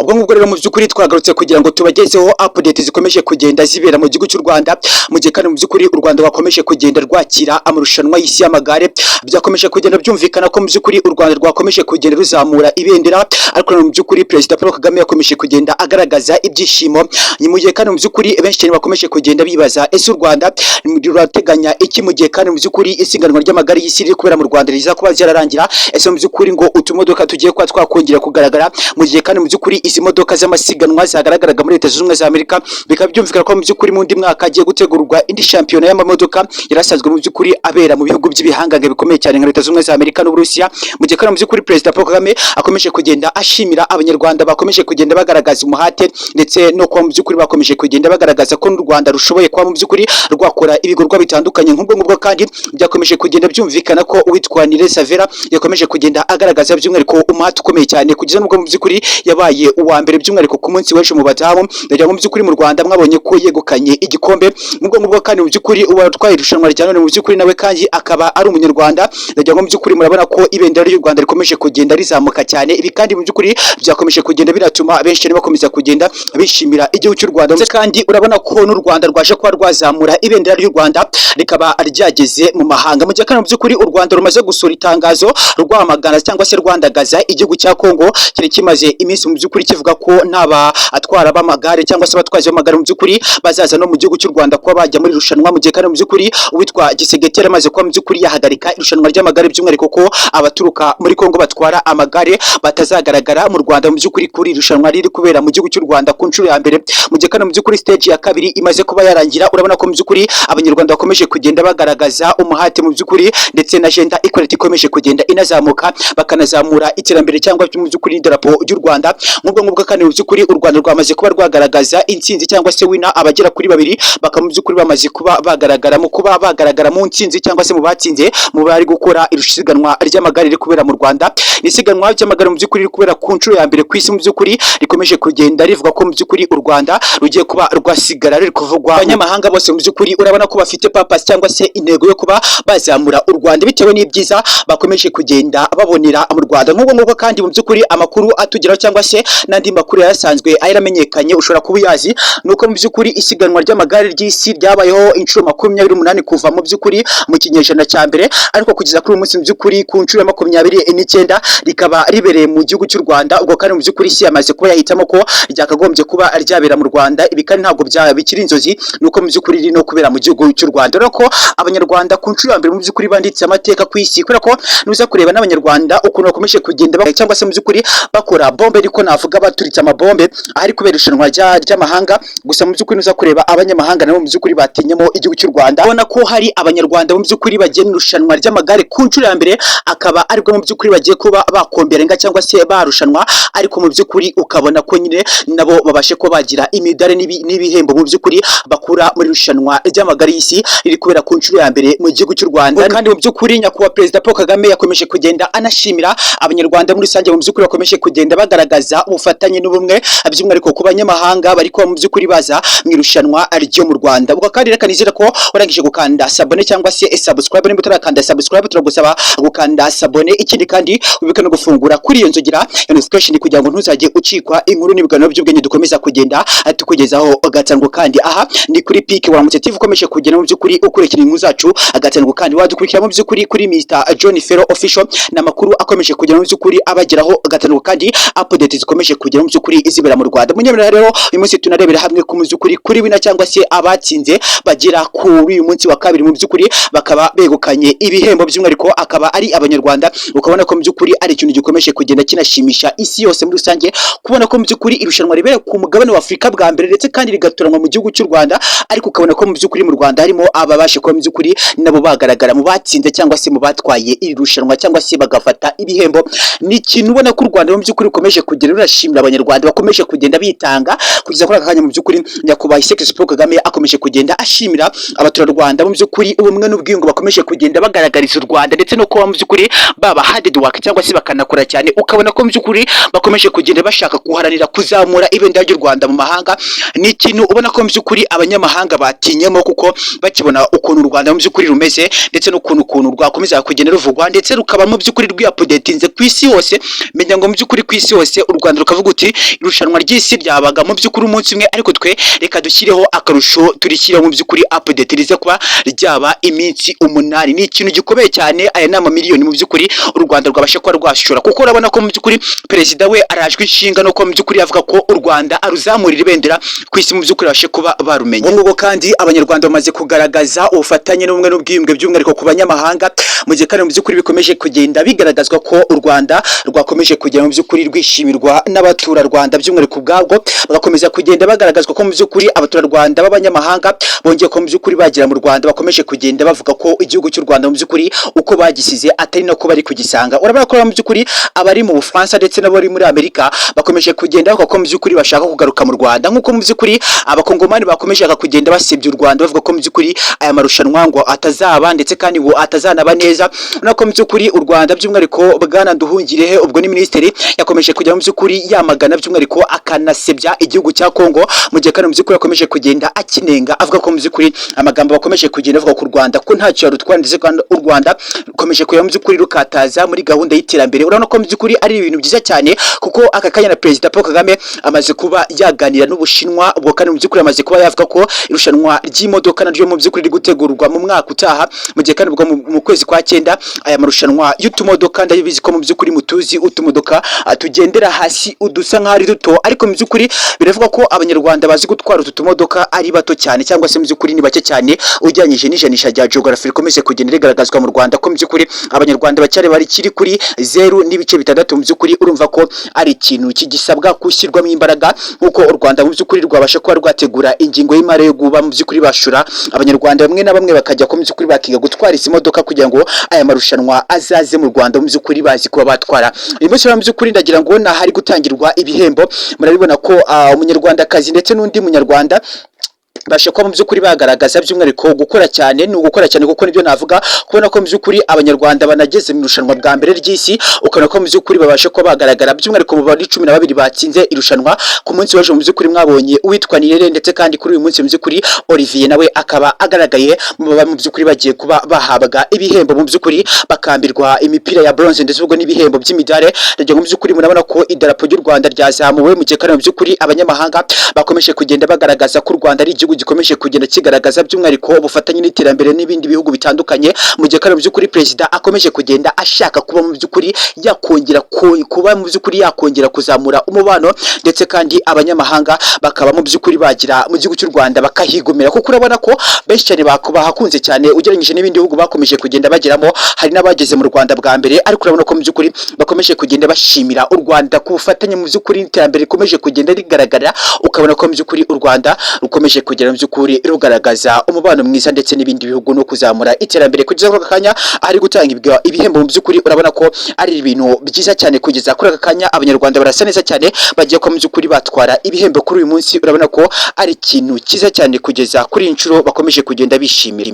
Ubwo ngubwo rero, mu by'ukuri twagarutse kugira ngo tubagezeho update zikomeje kugenda zibera mu gihugu cy'u Rwanda, mu gihe kandi mu by'ukuri u Rwanda rwakomeje kugenda rwakira amarushanwa y'isi y'amagare. Byakomeje kugenda byumvikana ko mu by'ukuri u Rwanda rwakomeje kugenda ruzamura ibendera, ariko mu by'ukuri Perezida Paul Kagame yakomeje kugenda agaragaza ibyishimo. Ni mu gihe kandi mu by'ukuri benshi cyane bakomeje kugenda bibaza: ese u Rwanda rurateganya iki, mu gihe kandi mu by'ukuri isiganwa ry'amagare y'isi riri kubera mu Rwanda riza kuba ryararangira? Ese mu by'ukuri ngo utumodoka tugiye kuba twakongera kugaragara, mu gihe kandi mu by'ukuri izi modoka z'amasiganwa zagaragaraga muri Leta Zunze Ubumwe za Amerika? Bikaba byumvikana ko mu by'ukuri mu ndi mwaka hagiye gutegurwa indi shampiyona y'amamodoka yarasanzwe mu by'ukuri abera mu bihugu by'ibihangange bikomeye cyane nka Leta Zunze Ubumwe za Amerika n'Uburusiya. Mu gihe kandi mu by'ukuri Perezida Paul Kagame akomeje kugenda ashimira Abanyarwanda bakomeje kugenda bagaragaza umuhate, ndetse no kuba mu by'ukuri bakomeje kugenda bagaragaza ko n'u Rwanda rushoboye kuba mu by'ukuri rwakora ibikorwa bitandukanye nk'ubwo ngubwo. Kandi byakomeje kugenda byumvikana ko uwitwa Nire Savera yakomeje kugenda agaragaza by'umwihariko umuhate ukomeye cyane, kugeza n'ubwo mu by'ukuri yabaye uwa mbere, by'umwihariko ku munsi w'ejo mu badamu. Ndagira ngo mu by'ukuri mu Rwanda mwabonye ko yegukanye igikombe. Nk'ubwo ngubwo kandi mu by'ukuri uwatwaye irushanwa rya none mu by'ukuri nawe kandi akaba ari Umunyarwanda. Ndagira ngo mu by'ukuri murabona ko ibendera ry'u Rwanda rikomeje kugenda rizamuka cyane. Ibi kandi mu by'ukuri byakomeje kugenda binatuma benshi bakomeza kugenda bishimira igihugu cy'u Rwanda. Ndetse kandi urabona ko n'u Rwanda rwaje kuba rwazamura ibendera ry'u Rwanda, rikaba ryageze mu mahanga. Mu gihe kandi mu by'ukuri u Rwanda rumaze gusohora itangazo rwamagana cyangwa se rwandagaza igihugu cya Kongo cyari kimaze iminsi mu by'ukuri kivuga ko nta batwara b'amagare cyangwa se abatwazi b'amagare mu by'ukuri bazaza no mu gihugu cy'u Rwanda kuba bajya muri irushanwa. Mu gihe kandi mu by'ukuri uwitwa Tshisekedi amaze kuba mu by'ukuri yahagarika irushanwa ry'amagare, by'umwihariko ko abaturuka muri Kongo batwara amagare batazagaragara mu Rwanda mu by'ukuri kuri irushanwa riri kubera mu gihugu cy'u Rwanda ku nshuro ya mbere. Mu gihe kandi mu by'ukuri stage ya kabiri imaze kuba yarangira, urabona ko mu by'ukuri Abanyarwanda bakomeje kugenda bagaragaza umuhate mu by'ukuri, ndetse na gender equality ikomeje kugenda inazamuka, bakanazamura iterambere cyangwa mu by'ukuri idarapo ry'u Rwanda. Nk'ubwo ngubwo kandi mu by'ukuri u Rwanda rwamaze kuba rwagaragaza intsinzi cyangwa se winner abagera kuri babiri, bakaba mu by'ukuri bamaze kuba bagaragara mu kuba bagaragara mu ntsinzi cyangwa se mu batsinze mu bari gukora irushanwa ry'amagare riri kubera mu Rwanda. Ni isiganwa ry'amagare mu by'ukuri riri kubera ku nshuro ya mbere ku isi, mu by'ukuri rikomeje kugenda rivuga ko mu by'ukuri u Rwanda rugiye kuba rwasigara ruri kuvugwa abanyamahanga bose. Mu by'ukuri urabona ko bafite purpose cyangwa se intego yo kuba bazamura u Rwanda bitewe n'ibyiza bakomeje kugenda babonera mu Rwanda. Nk'ubwo ngubwo kandi mu by'ukuri amakuru atugeraho cyangwa se n'andi makuru yarasanzwe ayaramenyekanye, ushobora kuba uyazi, nuko mu by'ukuri isiganwa ry'amagare ry'isi ryabayeho inshuro 28 kuva mu by'ukuri mu kinyejana cya mbere, ariko kugeza kuri uyu munsi mu by'ukuri ku nshuro ya 29 rikaba ribereye mu gihugu cy'u Rwanda. Ubwo kandi mu by'ukuri isi yamaze kuba yahitamo ko ryakagombye kuba ryabera mu Rwanda. Ibi kandi ntabwo byaba bikiri inzozi, nuko mu by'ukuri riri no kubera mu gihugu cy'u Rwanda. Urabona ko Abanyarwanda ku nshuro ya mbere mu by'ukuri banditse amateka ku isi, kubera ko nuza kureba n'Abanyarwanda ukuntu bakomeje kugenda cyangwa se mu by'ukuri bakora bombe, ariko navuga baturitse amabombe ahari kubera irushanwa ry'amahanga gusa. Mu by'ukuri nuza kureba abanyamahanga nabo mu by'ukuri batinyemo igihugu cy'u Rwanda, ubona ko hari Abanyarwanda mu by'ukuri bagiye mu irushanwa ry'amagare ku nshuro ya mbere, akaba aribwo mu by'ukuri bagiye kuba bakomberenga cyangwa se barushanwa, ariko mu by'ukuri ukabona ko nyine nabo babashe kuba bagira imidari n'ibihembo mu by'ukuri bakura muri irushanwa ry'amagare y'isi riri kubera ku nshuro ya mbere mu gihugu cy'u Rwanda. Kandi mu by'ukuri Nyakubahwa Perezida Paul Kagame yakomeje kugenda anashimira Abanyarwanda muri rusange mu by'ukuri bakomeje kugenda bagaragaza ubufatanye n'ubumwe, by'umwihariko ku banyamahanga bari kuba mu by'ukuri baza mu irushanwa ryo mu Rwanda. Ubwo kandi reka nizere ko warangije gukanda s'abonner cyangwa se subscribe. Niba utarakanda subscribe, turagusaba gukanda s'abonner. Ikindi kandi wibuke no gufungura kuri iyo nzogera ya notification kugira ngo ntuzajye ucikwa inkuru n'ibiganiro by'ubwenge dukomeza kugenda tukugezaho gatanu. Kandi aha ni kuri Pike Waramutse TV, ukomeje kugenda mu by'ukuri ukurikira inkuru zacu gatanu. Kandi wadukurikira mu by'ukuri kuri Mr John Ferro Official, n'amakuru akomeje kugera mu by'ukuri abageraho gatanu, kandi update zikomeje kugera mu by'ukuri izibera mu Rwanda. Munyemerera rero uyu munsi tunarebera hamwe ku mu by'ukuri kuri winner cyangwa se abatsinze bagera kuri uyu munsi wa kabiri, mu by'ukuri bakaba begukanye ibihembo, by'umwihariko akaba ari Abanyarwanda. Ukabona ko mu by'ukuri ari ikintu gikomeje kugenda kinashimisha isi yose muri rusange, kubona ko mu by'ukuri irushanwa ribera ku mugabane wa Afurika bwa mbere, ndetse kandi rigaturanwa mu gihugu cy'u Rwanda, ariko ukabona ko mu by'ukuri mu Rwanda harimo ababashe kuba mu by'ukuri nabo bagaragara mu batsinze cyangwa se mu batwaye iri rushanwa cyangwa se bagafata ibihembo. Ni ikintu ubona ko u Rwanda mu by'ukuri rukomeje kugenda rurashimira Abanyarwanda bakomeje kugenda bitanga kugeza kuri aka kanya. Mu by'ukuri Nyakubahwa His Paul Kagame akomeje kugenda ashimira abaturarwanda mu by'ukuri ubumwe n'ubwiyunge bakomeje kugenda bagaragariza u Rwanda, ndetse no kuba mu by'ukuri baba hard work cyangwa se bakanakora cyane, ukabona ko mu by'ukuri bakomeje kugenda bashaka guharanira kuzamura ibendera ry'u Rwanda mu mahanga. Ni ikintu ubona ko mu by'ukuri abanyamahanga batinyemo, kuko bakibona ukuntu u Rwanda mu by'ukuri rumeze, ndetse n'ukuntu rwakomeza kugenda ruvugwa, ndetse rukaba mu by'ukuri rwiyaupdatinze ku isi hose. Menya ngo mu by'ukuri ku isi hose u Rwanda rukomeje. ukavuga uti irushanwa ry'isi ryabaga mu by'ukuri umunsi umwe, ariko twe reka dushyireho akarusho, turishyireho mu by'ukuri update rize kuba ryaba iminsi 8. Ni ikintu gikomeye cyane. Aya ni amamiliyoni mu by'ukuri u Rwanda rwabasha kuba rwashora, kuko urabona ko mu by'ukuri perezida we arajwe inshinga no kuba mu by'ukuri avuga ko u Rwanda aruzamurira ibendera ku isi, mu by'ukuri babashe kuba barumenya. Ubwo ngubwo kandi Abanyarwanda bamaze kugaragaza ubufatanye n'ubumwe n'ubwiyunge, by'umwihariko ku banyamahanga, mu gihe kandi mu by'ukuri bikomeje kugenda bigaragazwa ko u Rwanda rwakomeje kugenda mu by'ukuri rwishimirwa n'abaturarwanda by'umwihariko ubwabwo, bagakomeza kugenda bagaragazwa ko mu by'ukuri abaturarwanda b'abanyamahanga bongeye ko mu by'ukuri bagera mu Rwanda, bakomeje kugenda bavuga ko igihugu cy'u Rwanda mu by'ukuri uko bagisize atari nako bari kugisanga. Urabona ko mu by'ukuri abari mu Bufaransa ndetse n'abari muri Amerika bakomeje kugenda bavuga ko mu by'ukuri bashaka kugaruka mu Rwanda, nk'uko mu by'ukuri Abakongomani bakomeje kugenda basebya u Rwanda, bavuga ko mu by'ukuri aya marushanwa ngo atazaba, ndetse kandi ngo atazanaba neza. Urabona ko mu by'ukuri u Rwanda, by'umwihariko bwana Nduhungirehe, ubwo ni minisitiri, yakomeje kujya mu by'ukuri yamagana by'umwihariko akanasebya igihugu cya Kongo, mu gihe kandi mu by'ukuri yakomeje kugenda akinenga, avuga ko mu by'ukuri amagambo bakomeje kugenda avuga ku Rwanda ko ntacyo yarutwara, ndetse kandi u Rwanda rukomeje kujya mu by'ukuri rukataza muri gahunda y'iterambere. Urabona ko mu by'ukuri ari ibintu byiza cyane, kuko aka kanya na Perezida Paul Kagame amaze kuba yaganira n'Ubushinwa. Ubwo kandi mu by'ukuri amaze kuba yavuga ko irushanwa ry'imodoka naryo mu by'ukuri riri gutegurwa mu mwaka utaha, mu gihe kandi ubwo mu kwezi kwa 9 aya marushanwa y'utumodoka, ndabizi ko mu by'ukuri mutuzi utumodoka tugendera hasi, udusa nk'aho ari duto, ariko mu by'ukuri biravuga ko Abanyarwanda bazi gutwara utu tumodoka ari bato cyane, cyangwa se mu by'ukuri ni bake cyane ugereranyije n'ijanisha rya geography rikomeje kugenda rigaragazwa mu Rwanda, ko mu by'ukuri Abanyarwanda bacyari bari kiri kuri 0.6. Mu by'ukuri urumva ko ari ikintu kigisabwa gushyirwamo imbaraga, nk'uko u Rwanda mu by'ukuri rwabasha kuba rwategura ingingo y'imari yo kuba mu by'ukuri bashura Abanyarwanda bamwe na bamwe bakajya ko mu by'ukuri bakiga gutwara izi modoka, kugira ngo aya marushanwa azaze mu Rwanda mu by'ukuri bazi kuba batwara. Uyu munsi rero mu by'ukuri ndagira ngo ahari gutangirwa ibihembo, murabibona ko Umunyarwandakazi ndetse n'undi Munyarwanda basha kuba mu by'ukuri bagaragaza by'umwihariko gukora cyane. Ni ugukora cyane, kuko nibyo navuga, kubona ko mu by'ukuri Abanyarwanda banageze mu irushanwa bwa mbere ry'isi, ukabona ko mu by'ukuri babasha kuba bagaragara by'umwihariko mu bari 12 batsinze irushanwa. Ku munsi w'ejo mu by'ukuri mwabonye uwitwa Nirere, ndetse kandi kuri uyu munsi mu by'ukuri Olivier nawe akaba agaragaye mu baba mu by'ukuri bagiye kuba bahabwa ibihembo, mu by'ukuri bakambirwa imipira ya bronze, ndetse ubwo n'ibihembo by'imidari. Ndagira ngo mu by'ukuri murabona ko idarapo ry'u Rwanda ryazamuwe, mu gihe kandi mu by'ukuri abanyamahanga bakomeje kugenda bagaragaza ko u Rwanda ari igihugu gikomeje kugenda kigaragaza by'umwihariko ubufatanye n'iterambere n'ibindi bihugu bitandukanye, mu gihe kandi mu by'ukuri perezida akomeje kugenda ashaka kuba mu by'ukuri yakongera kuba mu by'ukuri yakongera kuzamura umubano, ndetse kandi abanyamahanga bakaba mu by'ukuri bagira mu gihugu cy'u Rwanda bakahigumira, kuko urabona ko benshi cyane bahakunze cyane ugereranyije n'ibindi bihugu bakomeje kugenda bageramo. Hari n'abageze mu Rwanda bwa mbere, ariko urabona ko mu by'ukuri bakomeje kugenda bashimira u Rwanda ku bufatanye mu by'ukuri n'iterambere rikomeje kugenda rigaragara, ukabona ko mu by'ukuri u Rwanda rukomeje kugera mu by'ukuri rugaragaza umubano mwiza ndetse n'ibindi bihugu no kuzamura iterambere. Kugeza kuri aka kanya ari gutanga ibihembo, mu by'ukuri urabona ko ari ibintu byiza cyane. Kugeza kuri aka kanya Abanyarwanda barasa neza cyane, bagiye ko mu by'ukuri batwara ibihembo kuri uyu munsi. Urabona ko ari ikintu cyiza cyane kugeza kuri iyi nshuro bakomeje kugenda bishimira.